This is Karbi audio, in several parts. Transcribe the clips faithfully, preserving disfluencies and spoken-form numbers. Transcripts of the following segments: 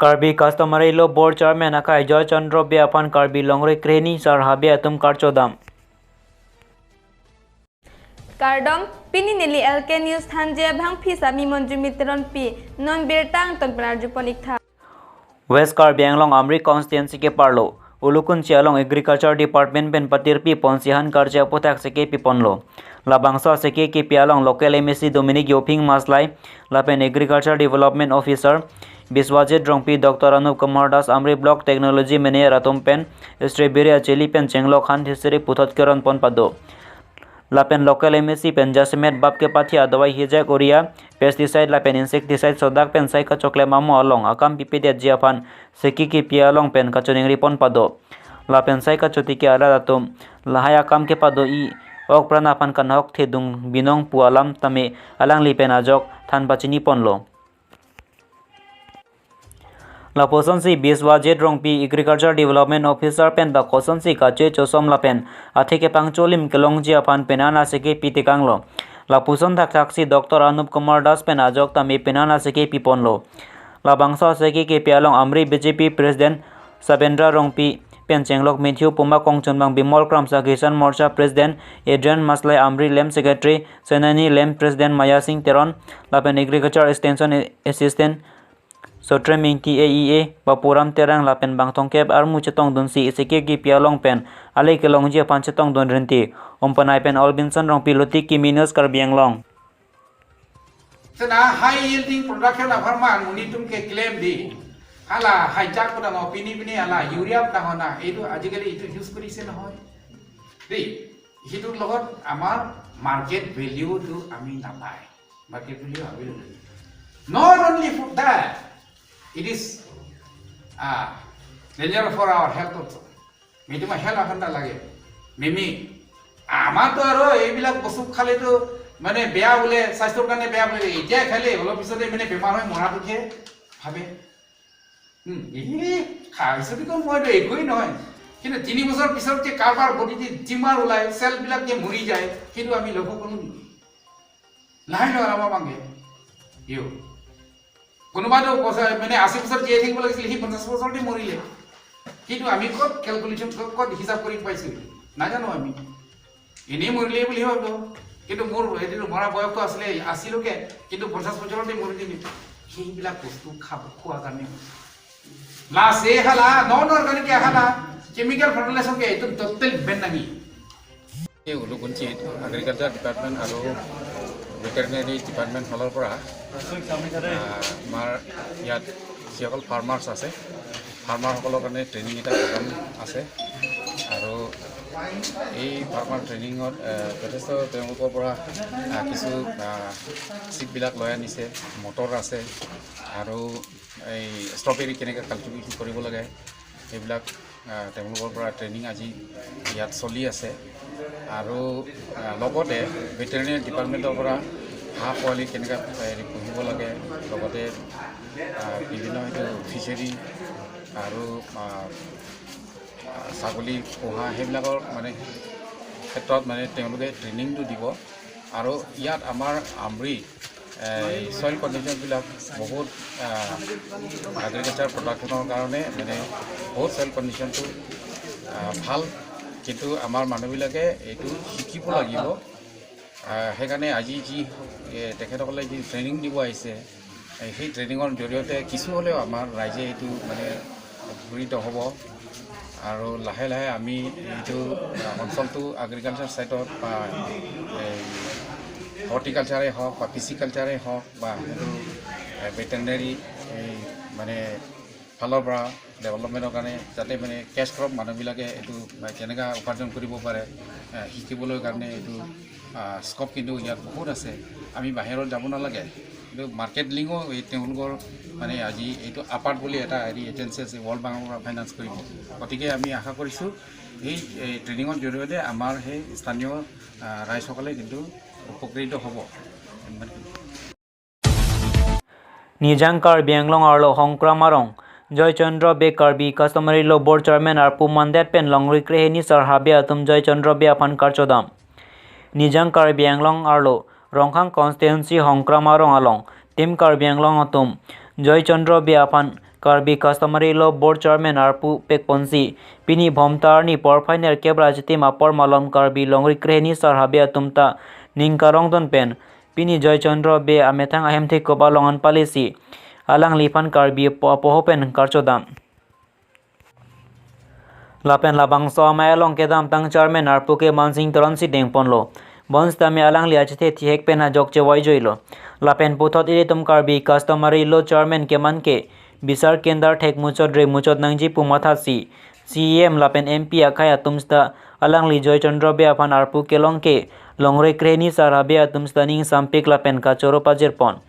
Karbi Customary Law Board Chairman akai Joy Chandra Bey aphan Karbi Longri Krehini Sar Habe atum karchodam. Kardom, pini neli L K News Thanjabhang phi sami Monjumi Teronpi, non birta angton pen arjupon iktha. West Karbi Anglong Amri constituency ke parlo, Ulukunchi along Agriculture Department pen patirpi ponsi han karja aputhak seke piponlo. Labangso seke kepi along local M A C Dominic Yophing Maslai, lapen Agriculture Development Officer Biswajit Rongpi, Doctor Anup Kumar Das, Amri Block Technology Manager atum pen strawberry achili pen chenglok han thisiri puthot keron pon pado. Lapen local M A C pen jasemet bap kepathi adawai hijak urea, pesticide lapen insecticide sodak pen sai kachoklem amo along akam pipedetji aphan seke kepi along pen kachoningri pon pado. Lapen sai kachotiki arat atum lahai akam kepado-i ok pran aphan kanhok thedung binong pu alam tame alangli pen ajok than pachini ponlo. Lapusonsi Biswajit Rongpi Agriculture Development Officer pen ta kosonsi kache chosom lapen athe kepangcholim kelongji aphan penang aseke pitekanglo. Lapuson thakthaksi Doctor Anup Kumar Das pen ajok tame penang aseke piponlo. Labangso aseke kepi along Amri B J P President Sabendra Rongpi pen chenglok Matthew Puma, kongchunbang Bimol Kramsa, Kisan Morcha President Adrian Maslai, Amri Lem Secretary Senani Lem, President Maya Singh Teron, lapen Agriculture Extension Assistant Sotre Mingti, A E A Bapuram Terang lapen bangthongkep armu chetongdunsi seke kepi along pen ale kelongji aphan chetongdun rinti. Umpanai pen Olbinson Rongpi, Luti Kimi News, Karbi Anglong. Sena high yielding production apharman monit atum ke claim di. Hala high-tech pu dang pini pini hala urea pu dang na. Etu ajikali etu use korise nohoi. Di, situ logot amar market value tu ami napai. Market value available. Not only for that, it is, uh, danger for our health also. Mimi ma health akhanta lage. Mimi, আমাৰতো আৰু এইবিলাক বস্তু খালেতো মানে বেয়া বোলে, স্বাস্থ্যৰ কাৰণে বেয়া বোলে, এতিয়া খালে অলপ পিছতে মানে বেমাৰ হৈ মৰাটোকে ভাবে। হুম, এই খাইছো বুলি কম মইতো একোৱেই নহয়, কিন্তু তিনি বছৰ পিছত যে কাৰোবাৰ বডিত যে টিউমাৰ ওলায়, চেলবিলাক যে মৰি যায়, সেইটো আমি লক্ষ্য কৰোঁ নেকি? লাহে লাহে আমাৰ মাংগে ইয়ো। কোনোবাতো বছৰ, মানে, আশী বছৰ জীয়াই থাকিব লাগিছিলে, সি পঞ্চাশ বছৰতে মৰিলে। কিন্তু আমি ক'ত কেলকুলেশ্যন, ক'ত, ক'ত হিচাপ কৰি পাইছো? নাজানো আমি। এনেই মৰিলে বুলি ভাবিব। কিন্তু মোৰ এইটো মৰা বয়সটো আছিলে আশীলৈকে, কিন্তু পঞ্চাশ বছৰতে মৰি দিলে। সেইবিলাক বস্তু খাব, খোৱা কাৰণে হৈছে। Plus এই হালা, নন অৰ্গেনিক হালা, কেমিকেল ফাৰ্টিলাইজাৰ কে এইটো টোটেল বেন নাহি। এই উলুকুঞ্চিত এগ্ৰিকালচাৰ ডিপাৰ্টমেণ্ট আৰু ভেটেৰিনেৰী ডিপাৰ্টমেণ্ট ফালৰ পৰা, আহ, আমাৰ ইয়াত যিসকল ফাৰ্মাৰ্ছ আছে, ফাৰ্মাৰসকলৰ কাৰণে ট্ৰেইনিং এটা প্ৰগ্ৰাম আছে। আৰু এই ফাৰ্মাৰ ট্ৰেইনিঙত, আহ, যথেষ্ট তেওঁলোকৰ পৰা, আহ, কিছু, আহ, চিডবিলাক লৈ আনিছে, মটৰ আছে আৰু এই ষ্ট্ৰবেৰী কেনেকৈ কাল্টিভেশ্যন কৰিব লাগে, সেইবিলাক, আহ, তেওঁলোকৰ পৰা ট্ৰেইনিং আজি ইয়াত চলি আছে। আৰু, আহ, লগতে ভেটেৰিনেৰী ডিপাৰ্টমেণ্টৰ পৰা হাঁহ পোৱালি কেনেকৈ, হেৰি, পুহিব লাগে, লগতে, আহ, বিভিন্ন এইটো ফিচাৰী আৰু, আহ, আহ, ছাগলী পোহা, সেইবিলাকৰ মানে ক্ষেত্ৰত মানে তেওঁলোকে ট্ৰেইনিংটো দিব। আৰু ইয়াত আমাৰ আমৰি, এ, এই ছইল কণ্ডিশ্যনবিলাক বহুত, আহ, এগ্ৰিকালচাৰ প্ৰডাকশ্যনৰ কাৰণে মানে বহুত ছইল কণ্ডিশ্যনটো, আহ, ভাল, কিন্তু আমাৰ মানুহবিলাকে এইটো শিকিব লাগিব। আহ, সেইকাৰণে আজি যি, এ, তেখেতসকলে যি ট্ৰেইনিং দিব আহিছে, এ, সেই ট্ৰেইনিঙৰ জৰিয়তে কিছু হ'লেও আমাৰ ৰাইজে এইটো মানে উপকৃত হ'ব। আৰু লাহে লাহে আমি এইটো, আহ, অঞ্চলটো এগ্ৰিকালচাৰ ছাইটত বা এই হৰ্টিকালচাৰে হওক বা পিচিকালচাৰে হওক বা সেইটো, এ, ভেটেৰিনেৰী এই মানে ফালৰ পৰা ডেভেলপমেণ্টৰ কাৰণে যাতে মানে কেছ ক্ৰপ মানুহবিলাকে এইটো মানে কেনেকুৱা উপাৰ্জন কৰিব পাৰে, এ, শিকিবলৈ কাৰণে এইটো, আহ, স্ক'প কিন্তু ইয়াত বহুত আছে। আমি বাহিৰত যাব নালাগে, কিন্তু মাৰ্কেট লিংকো এই তেওঁলোকৰ মানে আজি এইটো আপাৰ্ট বুলি এটা হেৰি এজেঞ্চি আছে, ৱৰ্ল্ড বেংকৰ পৰা ফাইনেন্স কৰিব। গতিকে আমি আশা কৰিছোঁ এই, এই ট্ৰেইনিঙৰ জৰিয়তে আমাৰ সেই স্থানীয়, আহ, ৰাইজসকলে কিন্তু উপকৃত হ'ব। ইমানখিনি। Nijang Karbi Anglong arlo Hongkram arong Joy Chandra Bey Karbi Customary Law Board Chairman arpu mandet pen Longri Krehini Sar Habe atum Joy Chandra Bey aphan karchodam. Nijang Karbi Anglong arlo Rongkhang constituency Hongkram arong along Team Karbi Anglong atum Joy Chandra Bey aphan Karbi Customary Law Board Chairman arpu pekponsi, pini Bhomta arni porphai nerkep ra chitim apor malom Karbi longri krehini sar habe atum ta ning karongdun pen, pini Joy Chandra Bey amethang ahem thekup along an palisi, alangliphan Karbi apo apoho pen karchodam. Lapen labangso amei along kedamtang Chairman arpu ke Mansing Teron si dengponlo. Bonsitame alangli achethe thihek pen ajok chevoi joilo. Lapen puthot ilitum Karbi Customary Law Chairman keman ke bisar kendar thek muchot re muchot nangji pu matha si, C E M lapen M P akhei atum sita alangli Joy Chandra Bey aphan arpu kelong ke longri krehini sar habe atum sita ning sampik lapen kachoro pajirpon.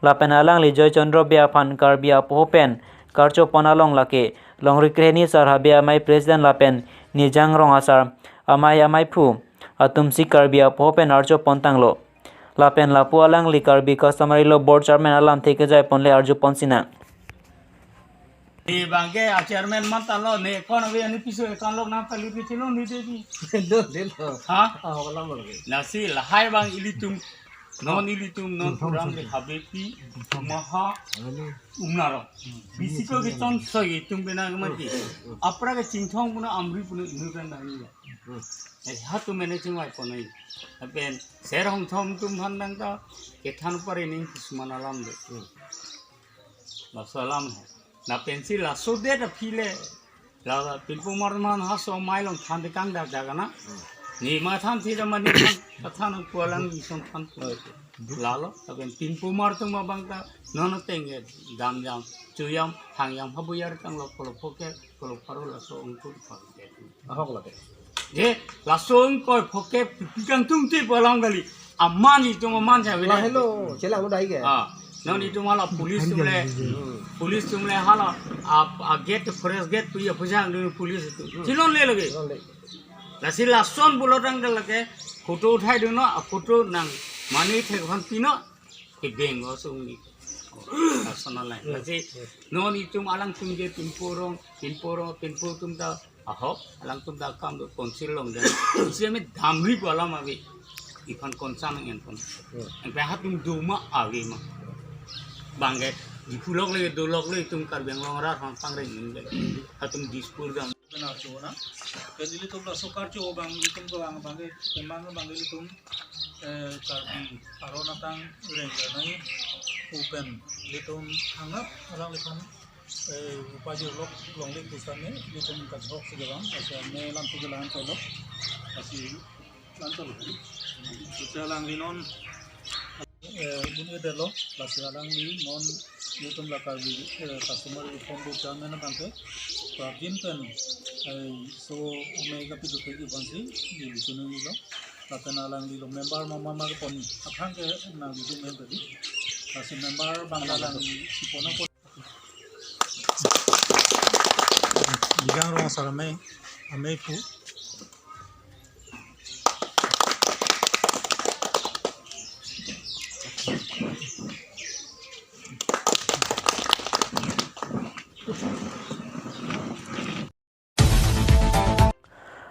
Lapen alangli Joy Chandra Bey aphan Karbi apoho pen karchopon along lake longri krehini sar habe amei President lapen Nijang Rong asar amei ameiphu atum si Karbi apoho pen archopon tanglo. Lapen lapu alangli Karbi Customary Law Board Chairman alamthe kejaiponle arjupon sinang. Ne bangke a chairman mantalo, ne kon ave ani piso ekan lok nang tali pichilo ni de di. Lo, de lo. Ha? Ah, wala mo lagi. Lasi lahai bang ilitum, non ilitum, non puram le habepi, maha, umnaro. Bisiko ke ton soi itum bena mati. Apra ke Chinthong puna Amri puna inu kan dah ni. Eh, hatu managing wai ponai. Apen ser hong thom tum han dang ta kethan pare ning kisman alam de. Laso alam hai. Lapensi laso det aphi le. La pinpomar man haso amei along than de kang dak dak na. Ne ma than thi da mani than, than ko alang ison than ko. Lalo, lapen pinpomar atum abang ta non ateng ke dam jam, chu jam, thang jam, habu yar tanglo, kolo phoke, kolo pharo laso ongkur pharo ke. Ahok lake. Je, laso ongkoi phoke pi kangtungte pu alam kali. Aman itum aman sa. Wala bile. Hello, chelang udah ke. Ah, non itum hala police atum le, police atum le hala, a, a gate, forest gate pu ya pujang dun police atum. Chilonle lagi. Chilonle. Lasi lason bulotang ke lake, photo uthai dun no, a photo nang mani thek phan pino, ke beng osung ni. Lason alai. Lasi, non itum alangtum je pinpo rong, pinpo rong, pinpo atum ta, ahok, alangtum ta kam do council along jan. Isi ame damri pu alam ave. Iphan konsan nang enpon. Engpe hatum doma ave ma. Bangke, Diphu lok le, do lok le, itum Karbi Anglong arat hang pangreng in le. Hatum Dispur dam. Benar chona. Ke ilitum laso karcho bang, ilitum ko bang, bangke, kemang bangke ilitum, eh, Karbi aron atang reng nai, upen, ilitum hangap, alangliphan, eh, upajir lok longli pusitame, ilitum kachok si gabang, asa me lam si galang tolok, asi lan tolok. Sisa alangli non, eh, bun edetlo, lasi alangli non, ilitum la Karbi, eh, Customary Reform Board Chairman abangke, prabjin pen, eh, so, amei kapitu pegi bansi, di lusunung ilo, lapen alangli lo member mama ma kepon, akhang ke nang di member di, lasi member bang alangli si pon apon. Nijang Rong asar amei, ameiphu.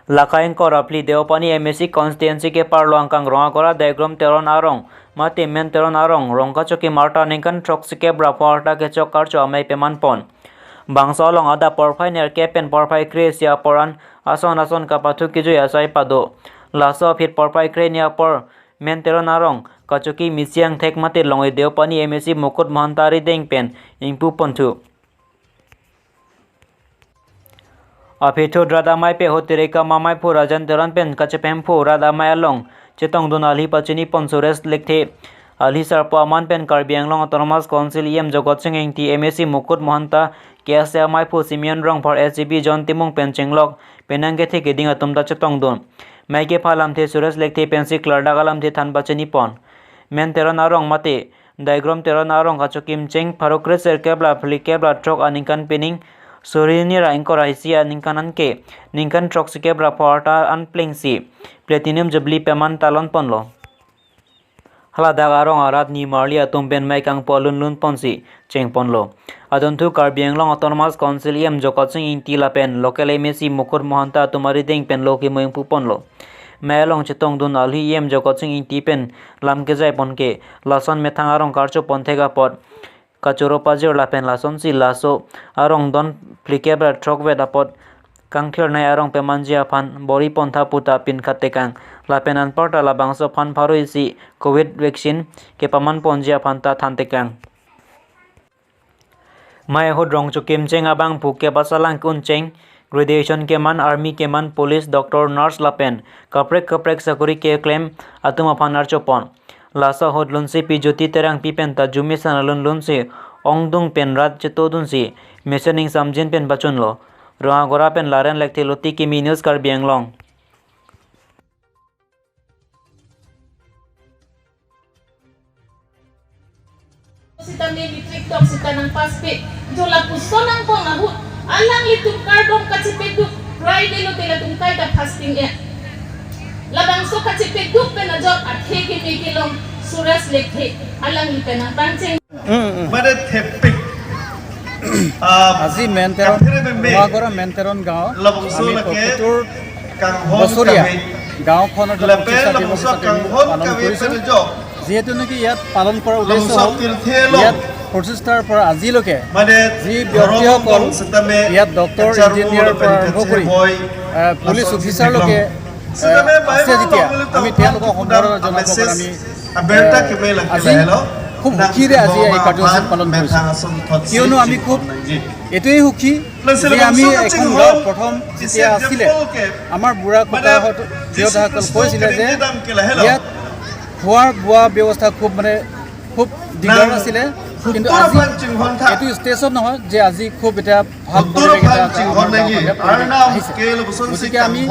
Lake ingkoi ra phli Deopani M A C constituency keparlo angkang Rongakora Daigrom Teron arong mate Men Teron arong, Rongkachokim arta ningkan throksikep ra pho arta kechok karcho amei pemanpon. Bangso along adap porphai nerkep pen porphai kre-isi apor an ason ason kapathu kejui asai pado. Laso aphi porphai krehini apor Men Teron arong kachokim isi angthek mate longri Deopani M A C Mukut Mahanta arideng pen ingpuponthu. Aphi thut rat amei pe hotireka mameiphu Rajan Teron pen kachepemphu rat amei along chetongdun alhi pachinipon Suresh Lekthe. Alhi sarpo aman pen Karbi Anglong Autonomous Council E M Jagat Sing Engti, M A C Mukut Mahanta, K S A ameiphu Simeon Rongphar, S G B John Timung pen chenglok penang kethe keding atum ta chetongdun. Mei kepha alamthe Suresh Lekthe pensi klardak alamthe than pachinipon. Men Teron arong mate Daigrom Teron arong kachokim cheng pharo kre-sirkep ra phlikep ra throk aningkan pining suri hini ra ingkoi ra isi aningkan anke ningkan throksikep ra pho arta an plengsi Platinum Jubilee peman talonponlo. Haladak arong arat nimarli atum pen mei kangpo lunlunponsi chengponlo. Adunthu Karbi Anglong Autonomous Council E M Jagat Sing Engti lapen local M A C Mukut Mahanta atum arideng pen lo kemo ingpuponlo. Mei along chetongdun alhi E M Jagat Sing Engti pen lam kejaipon ke lason methang arong karchopon thek apot kachoro pajir lapen lasonsi laso arong don phlikep ra throkvet apot kangthirnei arong pemanji aphan bor-i pontha puta pinkhat tekang. Lapen anparta labangso aphan pharo isi Covid vaccine kepaman ponji aphan ta than tekang. Mei ahut rongchokimcheng abangphu kep asalang ke-uncheng, graduation keman, army keman, police, doctor, nurse lapen kaprek kaprek sakori keklem atum aphan archopon. Laso ahut lunsepi Jyoti Terangpi penta Jumi Sana lunlunsi ongdung pen rat chetodunsi mesen ingsamjin pen pachunlo. Rongagora pen Laren Lekthe, Loti Kimi News, Karbi Anglong. Sitame matric tok sita nangpass-pe. Jo lapuson nangkong ahut, alanglitum kardom kachepeduk, Friday lote latum kaita fasting-et. Labangso kachepeduk pen ajok athe keme kelong Suresh Lekthe, alangli pen nangpangcheng. Mane thepik. Ah, আজি মেন Teron, kaphere meme. Rangagora মেন তেৰণ গাঁও, labangso আমি lake পঁয়সত্তৰ kanghon বছৰীয়া kave. গাঁওখনৰ lepen প্ৰতিষ্ঠা labangso দিৱস হিচাপে আমি kanghon পালন kave কৰিছোঁ। Pen ajok যিহেতু নেকি ইয়াত পালন কৰাৰ উদ্দেশ্য labangso হ'ল, tirthe lo ইয়াত প্ৰতিষ্ঠাৰ পৰা আজিলৈকে mane যি ব্যক্তিসকল ধৰ্ম setame ইয়াত ডক্টৰ, echarmo ইঞ্জিনিয়াৰৰ lapen পৰা আৰম্ভ কৰি, kachehoi আহ, পুলিচ lason অফিচাৰলৈকে, sitame আহ, আছে যেতিয়া আমি তেওঁলোকক সম্বৰ্ধনা জনাবৰ কাৰণে আমি, aberta আহ, keme lake আজি lahelo. খুব সুখীৰে আজি এই কাৰ্যসূচী পালন কৰিছোঁ। Metha ason thotsi, কিয়নো আমি খুব এইটোৱেই সুখী যে আমি এখন গাঁও প্ৰথম যেতিয়া আছিলে, আমাৰ বুঢ়া ককাহঁত, দেউতাসকল কৈছিলে যে ইয়াত খোৱা বোৱা ব্যৱস্থা খুব, মানে, খুব দিগদাৰ আছিলে, কিন্তু আজি এইটো ষ্টেজত নহয় যে আজি খুব এটা ভাল পৰিৱেশ এটা, এটা আমাৰ গাঁৱৰ মাজত আহিছে। গতিকে আমি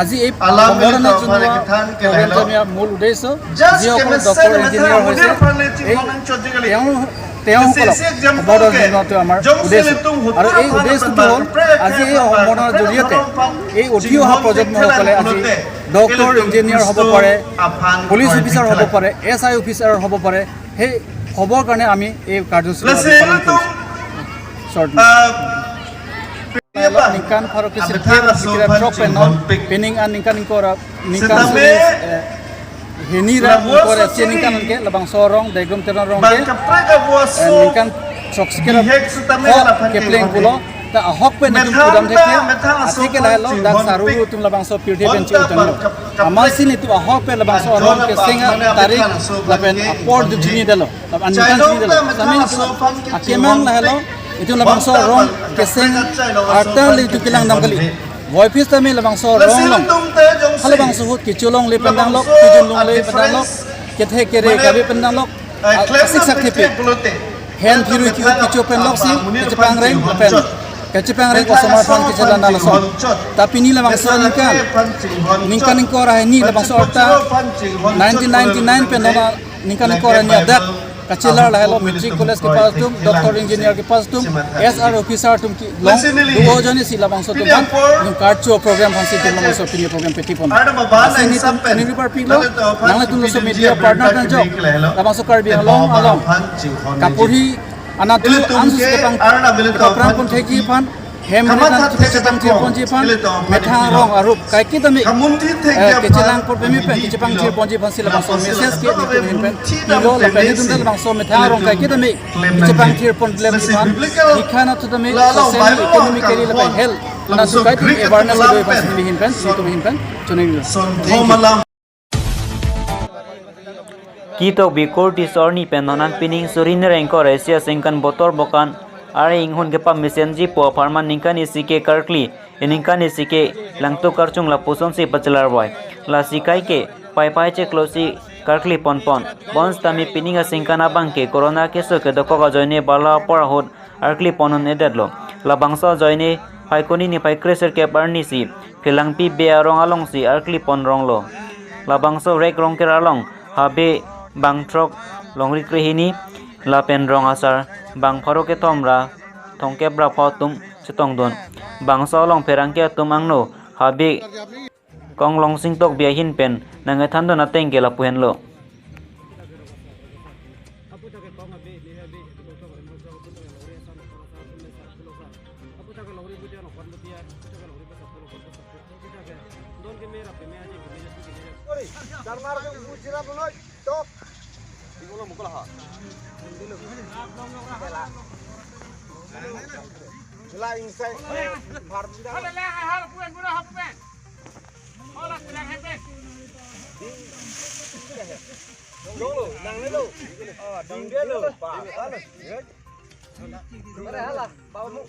আজি এই সম্বৰ্ধনা জনোৱা প্ৰগ্ৰামটো আমি মূল উদ্দেশ্য, যিসকল ডক্টৰ, ইঞ্জিনিয়াৰ হৈছে, এই তেওঁ, তেওঁসকলক সম্বৰ্ধনা জনোৱাটো আমাৰ উদ্দেশ্য। আৰু এই উদ্দেশ্যটো হ'ল আজি এই সম্বৰ্ধনাৰ জৰিয়তে এই উঠি অহা প্ৰজন্মসকলে আজি ডক্টৰ, ইঞ্জিনিয়াৰ হ'ব পাৰে, পুলিচ অফিচাৰ হ'ব পাৰে, এছ আই অফিচাৰ হ'ব পাৰে, সেই হ'বৰ কাৰণে আমি এই কাৰ্যসূচী আমি পালন কৰিছোঁ। Short ningkan pharo kresirkep ra throk pen non, pining an ningkan ingkoi ra, ningkan suri, eh, hini ra ingkoi ra isi aningkan ke labangso arong, Degrum Teron arong ke, eh, ningkan throksi kep ra kho kepleng pulo, ta ahok pen itum pudam thekthe, athe ke lahelo dak saru atum labangso pirthe pen chi-utanglo. Amatsi itum ahok pen labangso arong keseng atarik lapen apor duk chinidetlo. Lapen aningkan chinidetlo. Sami akemang lahelo, itum labangso arong keseng arta le itum kelang dam kali. Voiphit tame labangso arong along, halabangso ahut kecho longle pen danglok, kejun longle pen danglok, kethe kere kave pen danglok, a-, asik sak thepik. Hen phirui ke-u kecho pen loksi, kachepangreng pen, kachepangreng osomar aphan kechelang dam ason. Ta pini labangso aningkan, ningkan ingkoi ra hini labangso arta nineteen ninety-nine pen non aningkan ingkoi ra hini adak kachelar lahelo matric college kepass atum, doctor, engineer kepass atum, S R officer atum kelong do-o ajoine si labangso atum aphan itum karcho program aphansi itum labangso pini program petipon. Lasi nelitum pini parpiklo, nanglitum laso media partner kangjok, labangso Karbi Anglong along kaporhi anatthu ansu si kepang, kepaphrang pon thekji aphan, hem rit an kachepangthir ponji aphan, methang arong arup kaiketa me, eh, kechelang pon peme pen kechepangthir ponji aphansi labangso message ke nelitum ahin pen pilo, lapen nelitum ta labangso methang arong kaiketa me kechepangthir pon peme aphan, hikha anatthu tame social, economically lapen health anatthu kaiketa awareness kedo aphansi neli ahin pen, nelitum ahin pen choningri. Thank you. Kitokbi Kurtis arni pen non an pining suri nereng ingkoi ra isi asengkan Botor Bokan ar inghun kepamesenji pu apharman ningkan isi ke karkli, ningkan isi ke langtuk karchung lapusonsi pachelar voi. Lasi kaike paipai cheklosi karkli ponpon. Bonsitame pining asengkan abang ke corona keso kedokok ajoine bala apor ahut arkli pon un-edetlo. Labangso ajoine Phaikuni niphai kresirkep arni si Phelangpi Bey arong alongsi arkli pon ronglo. Labangso Rek Rongker along Habe bang throk, longri krehini lapen rong asar bang pharo kethom ra thomkep ra pho atum chetongdun. Bangso along pherangke atum angno Habe Konglong Singtokbi ahin pen nangkethandun ateng ke lapu henlo. Sila inside. Dolo, nang dolo. Oh, ding dia lo. Pa, pa lo. Mana hala? Bawa mu.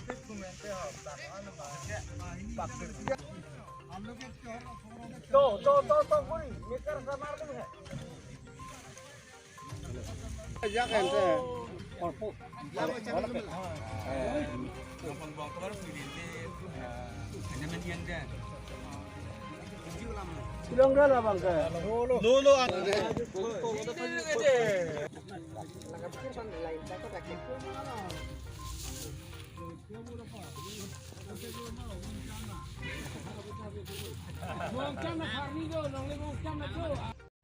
To, to, to, to, kuri. Mikar samar tu hai. Bilang dah lah bang ke. Dolo, ah.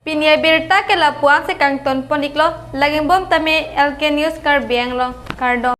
Pini abirta ke lapu-an si kangton pon iklo, laging bom tame L K News Karbi Anglong, kardom.